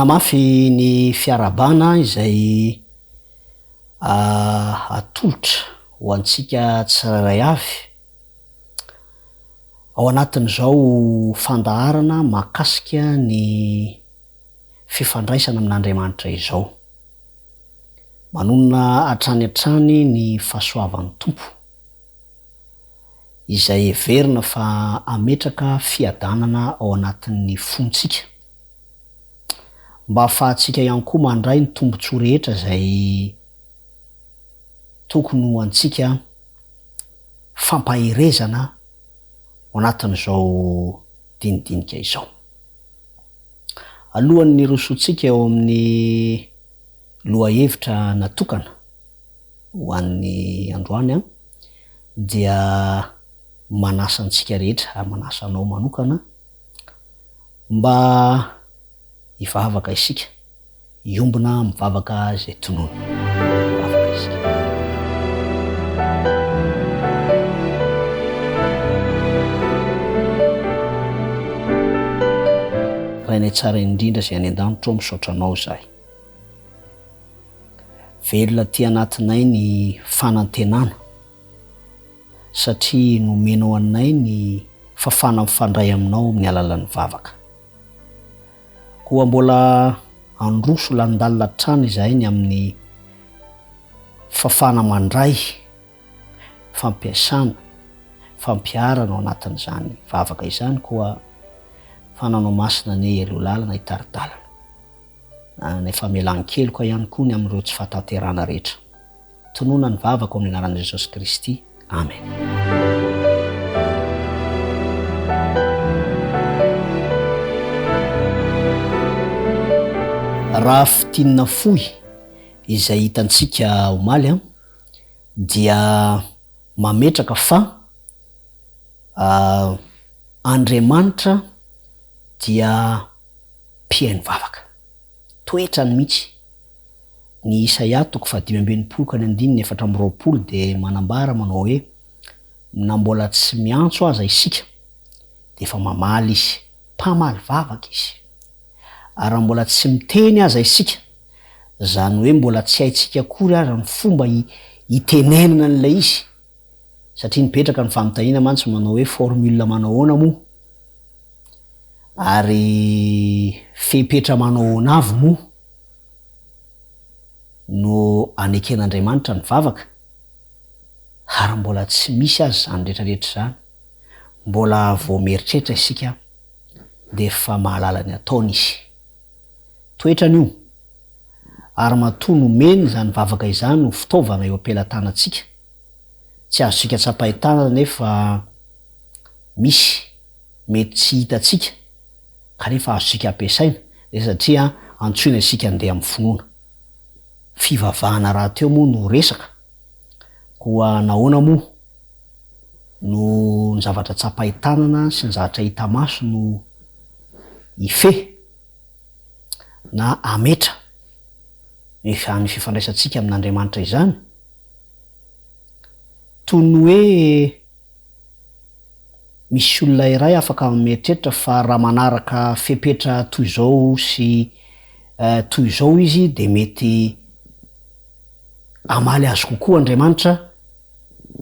Manamafy ny fiarahabana izay atolotra ho antsika tsirairay avy ao anatin'izao fandaharana mahakasika ny fifandraisana amin'Andriamanitra izao. Manonona hatrany hatrany ny fahasoavan'ny Tompo, izay heverina fa hametraka fiadanana ao anatin'ny fontsika, mba hahafahantsika ihany koa mandray ny tombontsoa rehetra izay tokony ho antsika fampaherezana ao anatin'izao dinidinika izao. Alohan'ny hirosoantsika eo amin'ny lohahevitra natokana ho an'ny androany dia manasa antsika rehetra ary manasa anao manokana mba hivavaka isika, hiombona mivavaka izay tonony. Hivavaka isika. Rainay tsara indrindra izay any an-danitra ô, misaotra Anao izahay. Velona aty anatinay ny fanantenana satria nomenao anay ny fafana mifandray aminao amin'ny alalan'ny vavaka. Koa mbola handroso lalindalina hatrany izahay ny amin'ny fafana mandray, fampiasana, fampiharana ao anatin'izany vavaka izany koa fananao masina anie hialoha lalana hitari-dalana. Ny famelan-keloka ihany koa ny amin'ireo tsy fahatanterahana rehetra. Tonona ny vavako amin'ny anaran'i Jesosy Kristy. Amen. Raha fintinina fohy izay hitantsika omaly dia mametraka fa Andriamanitra dia mpihaino vavaka. Toetrany mihitsy. Ny Isaia toko fahadimy ambin'ny folo ka ny andininy 24 dia manambara manao hoe, Na mbola tsy miantso aza isika dia efa mamaly Izy. Mpamaly vavaka Izy. Ary raha mbola tsy miteny aza isika, izany hoe mbola tsy haintsika akory aza ny fomba hitenenana an'ilay izy, satria mipetraka ny fanontaniana mantsy manao hoe formule manao ahoana moa? Ary fepetra manao ahoana avy moa no aneken'Andriamanitra ny vavaka? Ary mbola tsy misy aza izany rehetra rehetra izany, mbola vao mieritreritra isika dia efa mahalala ny ataony Izy. Toetrany io, ary matoa nomeny izany vavaka izany ho fitaovana eo am-pelatanantsika, tsy azontsika tsapain-tanana anefa misy mety tsy hitantsika kanefa azontsika ampiasaina dia satria antsoina isika handeha amin'ny finoana. Fivavahana rahateo moa no resaka, koa nahoana moa no ny zavatra tsapain-tanana sy ny zavatra hita maso no hifehy na hametra izany fifandraisantsika amin'Andriamanitra izany? Toy ny hoe Misy olona iray afaka mieritreritra fa raha manaraka fepetra toy izao sy toy izao izy dia mety hamaly azy kokoa Andriamanitra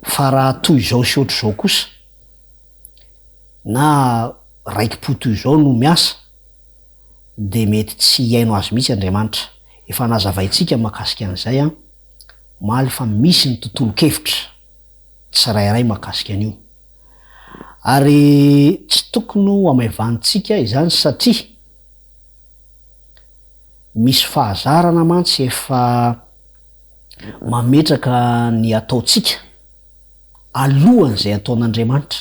fa raha toy izao sy ohatr'izao kosa na raiki-po toy izao no miasa dia mety tsy hihaino azy mihitsy Andriamanitra. Efa nazavaintsika mahakasika an'izay omaly fa misy ny tontolon-kevitra. tsirairay mahakasika an'io. Ary tsy tokony ho hamaivanintsika izany satria misy fahazarana mantsy efa mametraka ny ataontsika alohan'izay ataon'Andriamanitra.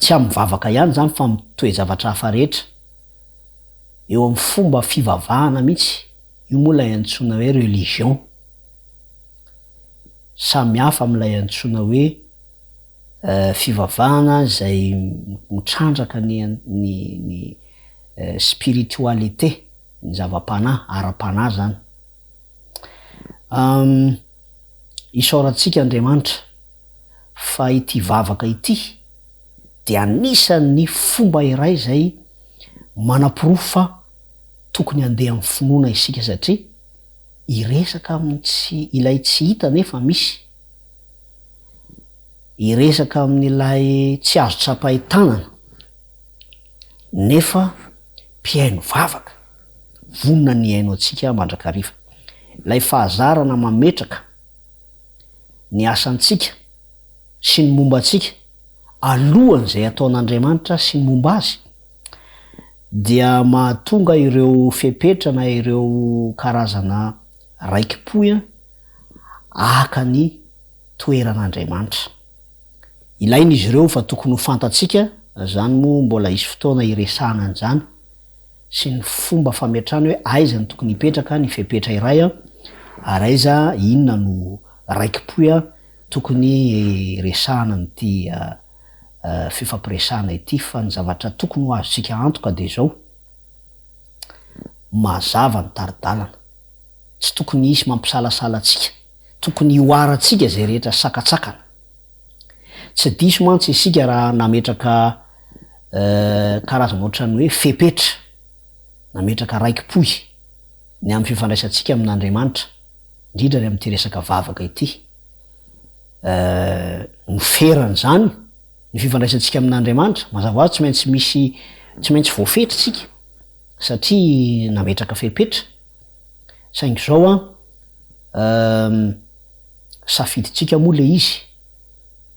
Tsy amin'ny vavaka ihany izany fa amin'ny toe-javatra hafa rehetra. Eo amin'ny fomba fivavahana mihitsy, io moa ilay antsoina hoe religion. Samy hafa amin'ilay antsoina hoe fivavahana izay mitrandraka ny ny ny spiritualité, ny zava-panahy, ara-panahy izany. Isaorantsika Andriamanitra fa ity vavaka ity dia anisan'ny fomba iray izay manaporofo fa. Tokony handeha amin'ny finoana isika satria hiresaka amin'ny tsy ilay tsy hita nefa misy. Hiresaka amin'ilay tsy azo tsapain-tanana nefa mpihaino vavaka, vonona ny hihaino antsika mandrakariva. Ilay fahazarana mametraka ny asantsika sy ny momba antsika alohan'izay ataon'Andriamanitra sy ny momba azy dia mahatonga ireo fepetra na ireo karazana raiki-pohy haka ny toeran'Andriamanitra. Ilaina izy ireo fa tokony ho fantatsika, izany moa mbola hisy fotoana hiresahana an'izany, sy ny fomba fametrahana hoe aiza no tokony hipetraka ny fepetra iray ary aiza inona no raiki-pohy tokony resahana amin'ity fifampiresahana ity fa ny zavatra tokony ho azontsika antoka dia izao, mazava ny tari-dalana, tsy tokony hisy mampisalasala antsika, tokony hihoarantsika izay rehetra sakantsakana. Tsy diso mantsy isika raha nametraka karazana ohatran'ny hoe fepetra, nametraka raiki-pohy ny amin'ny fifandraisantsika amin'Andriamanitra, indrindra ny amin'ity resaka vavaka ity. Noferana izany ny fifandraisantsika amin'Andriamanitra, mazava ho azy tsy maintsy misy, tsy maintsy voafetra isika satria nametraka fepetra, saingy izao an, safidintsika moa ilay izy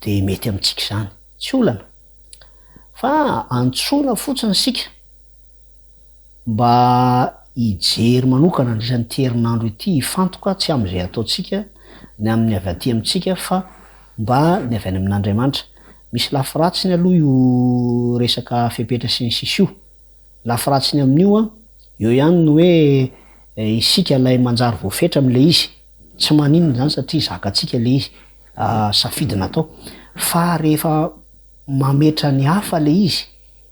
dia mety amintsika izany, tsy olana fa antsoina fotsiny isika mba hijery manokana nandritra an'ity herinandro ity, hifantoka tsy amin'izay ataontsika ny amin'ny avy aty amintsika fa mba ny avy any amin'Andriamanitra. Misy lafy ratsiny aloha io resaka fepetra sy ny sisa io. Lafy ratsiny amin'io an, eo ihany ny hoe isika ilay manjary voafetra amin'ilay izy. Tsy maninona izany satria zakantsika ilay izy, safidy natao. Fa rehefa mametra ny hafa ilay izy,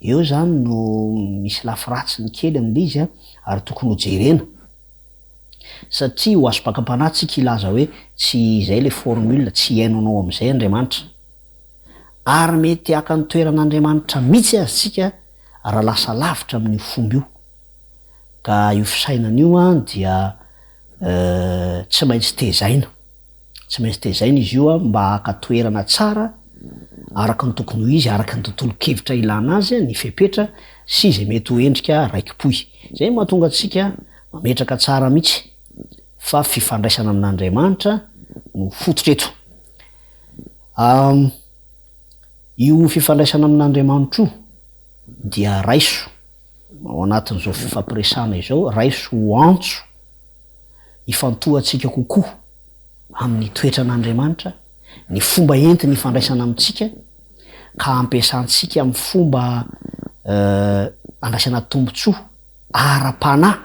Eo izany no misy lafy ratsiny kely amin'ilay izy an, ary tokony ho jerena. Satria ho azom-pakam-panahy tsika hilaza hoe tsy izay ilay formule, tsy hihaino anao amin'izay Andriamanitra. Ary mety haka ny toeran'Andriamanitra mihitsy aza tsika raha lasa lavitra amin'io fomba io. Ka io fisainana io an dia tsy maintsy tezaina. Tsy maintsy tezaina izy io mba haka toerana tsara araka ny tokony ho izy, araka ny tontolon-kevitra ilana azy, ny fepetra sy izay mety ho endrika raiki-pohy. Izay no mahatonga antsika mametraka tsara mihitsy fa fifandraisana amin'Andriamanitra no fototra eto. Io fifandraisana amin'Andriamanitra io dia raiso ao anatin'izao fifampiresahana izao, raiso ho antso ifantohantsika kokoa amin'ny toetran'Andriamanitra, ny fomba entiny ifandraisana amintsika, ka ampiasantsika amin'ny fomba andraisana tombontsoa ara-panahy,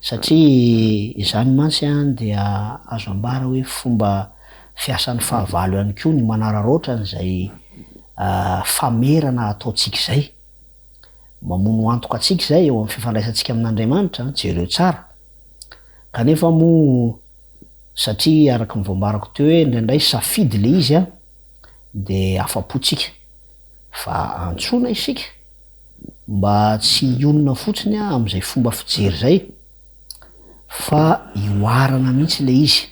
satria izany mantsy dia azo ambara hoe fomba fiasan'ny fahavalo ihany koa ny manararaotra an'izay famerana ataontsika izay. Mamono antoka antsika izay eo amin'ny fifandraisantsika amin'Andriamanitra, jereo tsara. Kanefa moa satria araka ny voambarako teo hoe indraindray safidy ilay izy an, dia afa-po tsika. Fa antsoina isika mba tsy hionona fotsiny amin'izay fomba fijery izay fa hihoarana mihitsy ilay izy.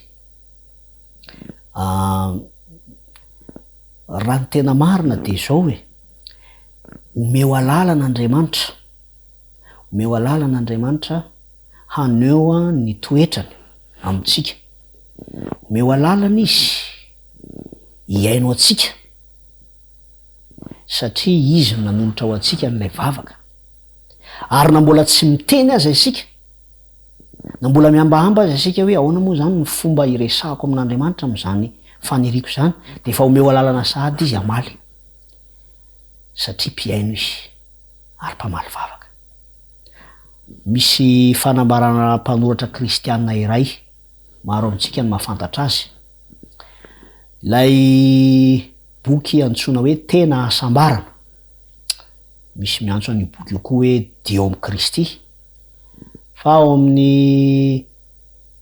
Raha ny tena marina dia izao e, Omeo alalana Andriamanitra, omeo alalana Andriamanitra haneho ny toetrany amintsika. Omeo alalana Izy hihaino antsika satria Izy no nanolotra ho antsika an'ilay vavaka. Ary na mbola tsy miteny aza isika, na mbola mihambahamba aza isika hoe ahoana moa izany ny fomba hiresahako amin'Andriamanitra amin'izany faniriako izany, dia efa omeo alalana sahady Izy hamaly. satria mpihaino izy ary mpamaly vavaka. Misy fanambarana mpanoratra kristiana iray, maro amintsika no mahafantatra azy, ilay boky antsoina hoe Tena Hasambarana, misy miantso an'io boky io koa hoe Dia ao amin'i Kristy, fa ao amin'ny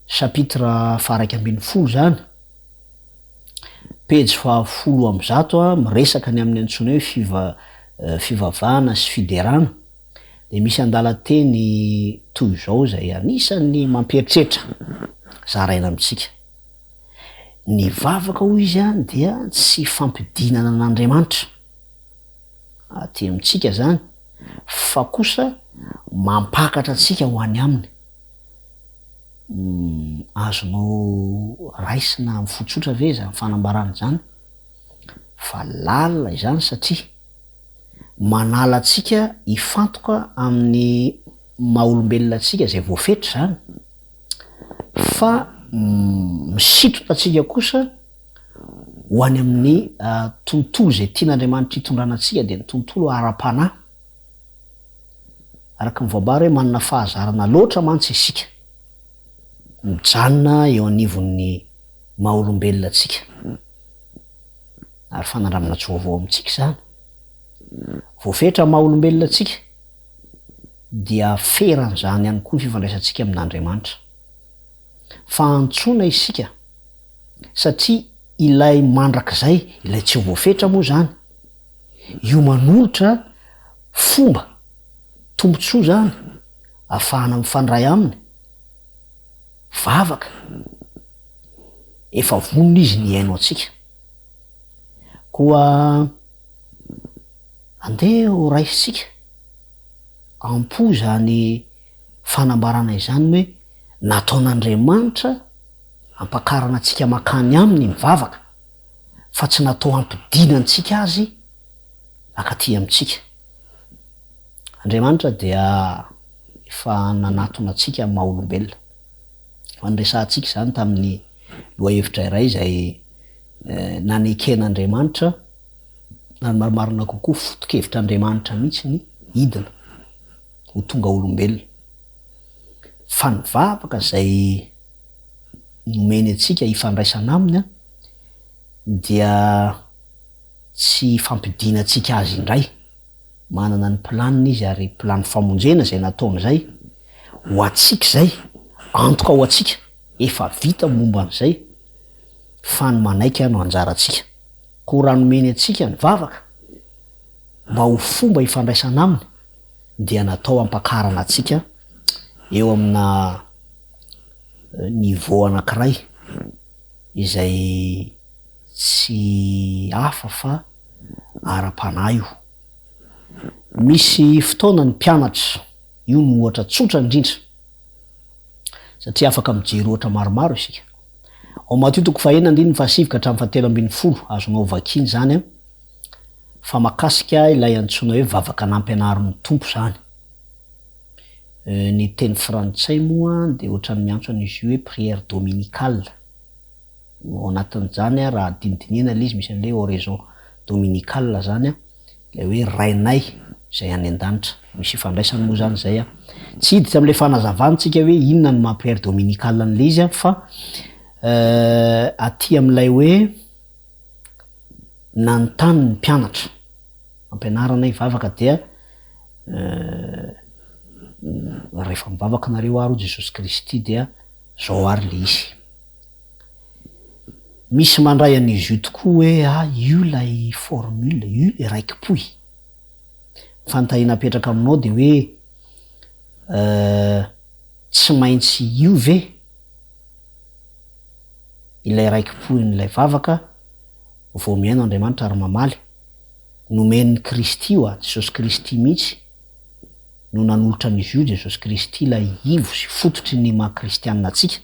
chapitre faha-11 izany, Pejy faha 110 miresaka ny amin'ny antsoina hoe fivavahana sy fiderana. Dia misy andalan-teny toy izao izay anisan'ny mampieritreritra zaraina amintsika. Ny vavaka hoy izy dia tsy fampidinana an'Andriamanitra aty amintsika izany fa kosa mampakatra antsika ho any Aminy. Azonao raisina amin'ny fo tsotra ve izany fanambarana izany? Fa lalina izany satria manala antsika hifantoka amin'ny maha olombelona antsika izay voafetra izany fa misintona antsika kosa ho any amin'ny tontolo izay tian'Andriamanitra hitondrana antsika dia ny tontolo ara-panahy. Araka ny voambara hoe manana fahazarana loatra mantsy isika mijanona eo anivon'ny maha olombelona antsika. Ary fanandramana tsy vaovao amintsika izany. Voafetra amin'ny maha olombelona antsika, dia feran'izany ihany koa ny fifandraisantsika amin'Andriamanitra. Fa antsoina isika satria ilay mandrakizay, ilay tsy voafetra moa izany, io manolotra fomba, tombontsoa izany, ahafahana mifandray aminy, vavaka. Efa vonona izy ny hihaino antsika. Koa andeha ho raisintsika am-po izany fanambarana izany hoe nataon'Andriamanitra hampakarana antsika mankany Aminy ny vavaka fa tsy natao hampidina antsika Azy mankaty amintsika. Andriamanitra dia efa nanatona antsika amin'ny maha olombelona. Efa niresahantsika izany tamin'ny lohahevitra iray izay naneken'Andriamanitra, na ny marimarina kokoa foto-kevitr'Andriamanitra mihitsy ny hidina ho tonga olombelona. Fa ny vavaka izay nomeny antsika hifandraisana Aminy dia tsy fampidinantsika Azy indray. Manana ny planiny Izy ary plan famonjena izay nataony izay ho antsika izay, antoka ho antsika. Efa vita ny momba an'izay fa ny manaiky no anjarantsika. Koa raha nomeny antsika ny vavaka mba ho fomba hifandraisana aminy dia natao hampakarana antsika eo amina niveau anankiray izay tsy hafa fa ara-panahy io. Misy fotoana ny mpianatra, io no ohatra tsotra indrindra, satria afaka mijery ohatra maromaro isika. Ao Matio toko fahenina andininy fahasivy ka hatramin'ny fahatelo ambinifolo, azonao vakiana izany an, fa makasika ilay antsoina hoe vavaka nampianarin'ny Tompo izany. Ny teny frantsay moa dia ohatran'ny miantso an'izy io hoe prière dominicale. Ao anatin'izany raha dinidinihina ilay izy misy an'ilay oraison dominicale izany an, Ilay hoe Rainay izay any an-danitra. Misy ifandraisany moa izany izay an. Tsy hiditra amin'ilay fanazavana tsika hoe inona no maha prière dominicale an'ilay izy an, fa aty amin'ilay hoe nanontany ny mpianatra. Ampianarana hivavaka dia rehefa mivavaka nareo ary hoy Jesosy Kristy dia zao ary ilay izy. Misy mandray an'izy io tokoa hoe ah io ilay formule, io ilay raiki-pohy. Ny fanontaniana apetraka aminao dia hoe tsy maintsy io ve ilay raiki-pohin'ilay vavaka vao mihaino Andriamanitra ary mamaly? Nomen'i Kristy io ah, Jesosy Kristy mihitsy no nanolotra an'izy io, Jesosy Kristy ilay ivo sy fototry ny maha kristianina antsika.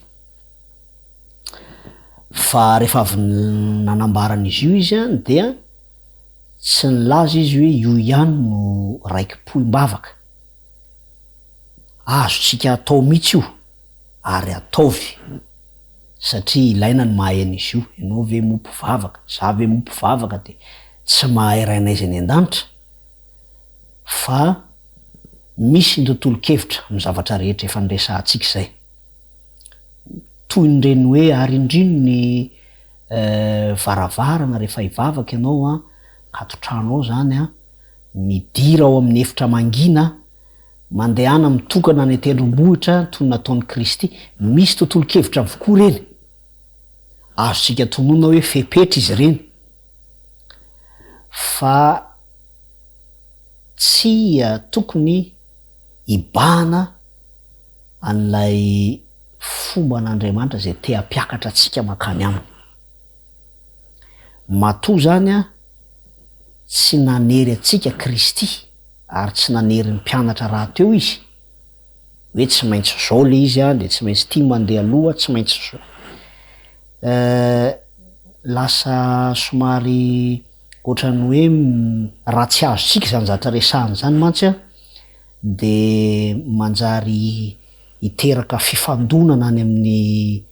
Fa rehefa avy nanambara an'izy io izy dia tsy nilaza izy hoe io ihany no raiki-pohim-bavaka. Azontsika atao mihitsy io ary ataovy satria ilaina ny mahay an'izy io. Ianao ve moa mpivavaka? Za ve moa mpivavaka dia tsy mahay Rainay izay any an-danitra? Fa misy ny tontolon-kevitra amin'ny zavatra rehetra efa niresahantsika izay. Toy ny ireny hoe arindrino ny varavarana rehefa hivavaka ianao an, kato-trano ao izany an, midira ao amin'ny efitra mangina, mandehana mitokana any an-tendrombohitra toy ny nataon'i Kristy. Misy tontolon-kevitra avokoa ireny. Azontsika tononina hoe fepetra izy ireny. Fa tsy tokony. hibahana an'ilay fomban'Andriamanitra izay te hampiakatra antsika mankany Aminy. Matoa izany an, tsy nanery antsika Kristy ary tsy nanery ny mpianatra rahateo Izy, hoe tsy maintsy izao ilay izy an, dia tsy maintsy ity mandeha aloha, tsy maintsy izao. Eh, lasa somary ohatran'ny hoe raha tsy azontsika izany zavatra resahina izany mantsy an, dia manjary hiteraka fifandonana any amin'ny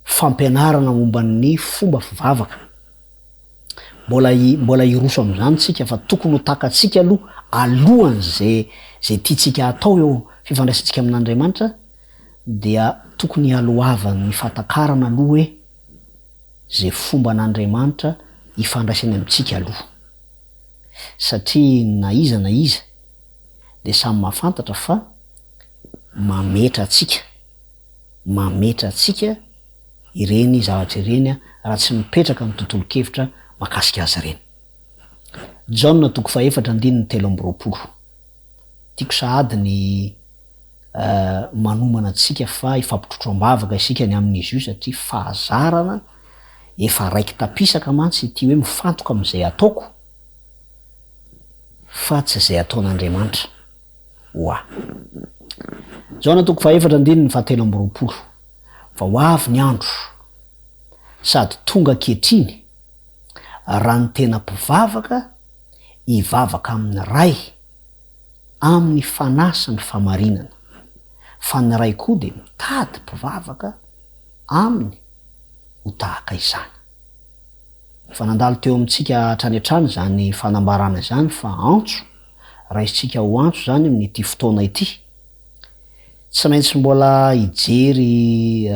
fampianarana momba ny fomba fivavaka. Mbola mbola hiroso amin'izany tsika fa tokony ho takatsika aloha alohan'izay izay tiantsika hatao eo fifandraisantsika amin'Andriamanitra dia tokony hialohavan'ny fahatakarana aloha hoe izay fomban'Andriamanitra ifandraisany amintsika aloha. Satria na iza na iza dia samy mahafantatra fa mametra antsika, mametra antsika ireny zavatra ireny raha tsy mipetraka ny tontolon-kevitra mahakasika azy ireny. Jaona toko fahefatra andininy 23. Tiako sahady ny manomana antsika fa hifampitrotro am-bavaka isika ny amin'izy io satria fahazarana efa raiki-tapisaka mantsy ity hoe mifantoka amin'izay ataoko fa tsy izay ataon'Andriamanitra ho ahy. Jaona toko fahefatra andininy fahatelo amby 20. Fa ho avy ny andro, sady tonga ankehitriny, raha ny tena mpivavaka hivavaka amin'ny Ray amin'ny fanahy sy ny famarinana, fa ny Ray koa dia mitady mpivavaka aminy ho tahaka izany. Efa nandalo teo amintsika hatrany hatrany izany fanambarana izany fa antso, raisintsika ho antso izany amin'ity fotoana ity. Tsy maintsy mbola hijery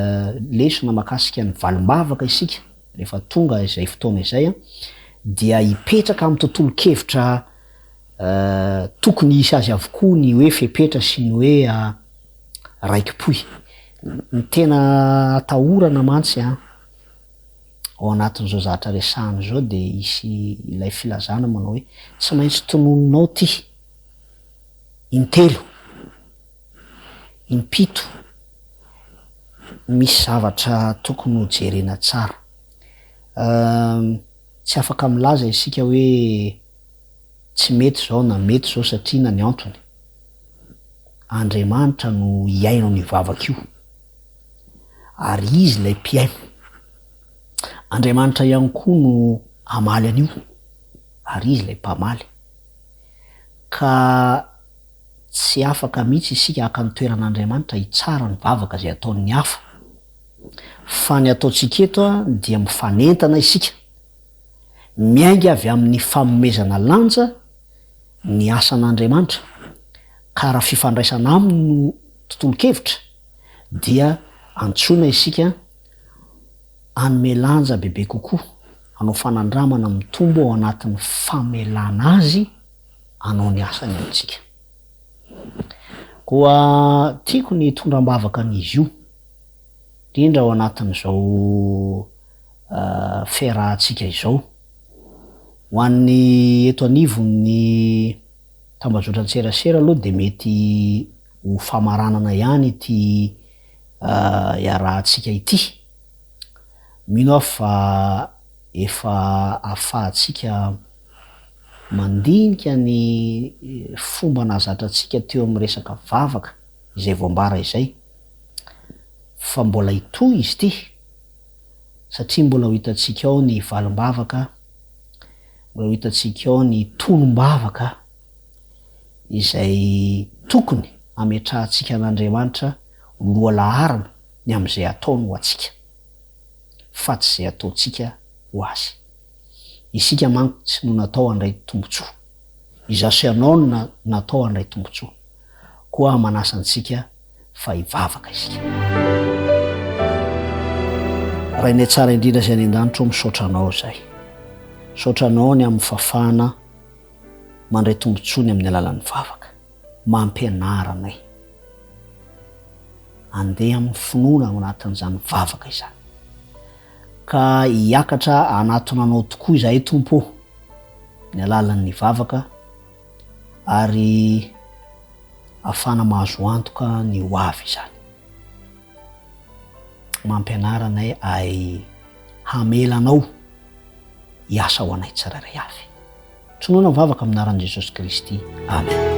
lesona mahakasika ny valim-bavaka isika rehefa tonga izay fotoana izay dia hipetraka amin'ny tontolon-kevitra tokony hisy azy avokoa ny hoe fepetra sy ny hoe raiki-pohy. Ny tena atahorana mantsy an, ao anatin'izao zavatra resahana izao dia hisy ilay filazana manao hoe tsy maintsy tononinao ity intelo, impito, misy zavatra tokony ho jerena tsara. Tsy afaka milaza isika hoe tsy mety izao na mety izao satria inona ny antony. Andriamanitra no hihaino an'io vavaka io. Ary Izy ilay mpihaino. Andriamanitra ihany koa no hamaly an'io. Ary Izy ilay mpamaly. Ka tsy afaka mihitsy isika haka ny toeran'Andriamanitra hitsara ny vavaka izay ataon'ny hafa. Fa ny ataontsika eto dia mifanentana isika. Miainga avy amin'ny fanomezana lanja ny asan'Andriamanitra, ka raha fifandraisana Aminy no tontolon-kevitra, dia antsoina isika hanome lanja bebe kokoa, hanao fanandramana mitombo ao anatin'ny famelana Azy hanao ny asany amintsika. Koa tiako ny hitondra am-bavaka an'izy io, indrindra ao anatin'izao fiarahantsika izao. Ho an'ny eto anivon'ny tambajotran-tserasera aloha dia mety ho famaranana ihany ity iarahantsika ity. Mino aho fa efa ahafahantsika mandinika ny fomba nahazatra antsika teo amin'ny resaka vavaka izay voambara izay fa mbola hitohy izy ity. Satria mbola ho hitantsika ao ny valim-bavaka, mbola ho hitantsika ao ny tonom-bavaka izay tokony hametrahantsika an'Andriamanitra ho lohalaharana ny amin'izay ataony ho antsika, fa tsy izay ataontsika ho Azy. Isika manko tsy no natao handray tombontsoa. Izaho sy ianao no natao handray tombontsoa. Koa manasa antsika fa hivavaka isika. Rainay tsara indrindra izay any an-danitra ô, misaotra Anao izahay. Misaotra Anao ny amin'ny fahafahana mandray tombontsoa ny amin'ny alalan'ny vavaka. Mampianara anay handeha amin'ny finoana ao anatin'izany vavaka izany. Ka hiakatra hanatona Anao tokoa izahay Tompo ô, ny alalan'ny vavaka ary. Ahafahana mahazo antoka ny ho avy izany. Mampianara anay ahay hamela Anao hiasa ho anay tsirairay avy. Tonona ny vavaka amin'ny anaran'i Jesosy Kristy. Amen.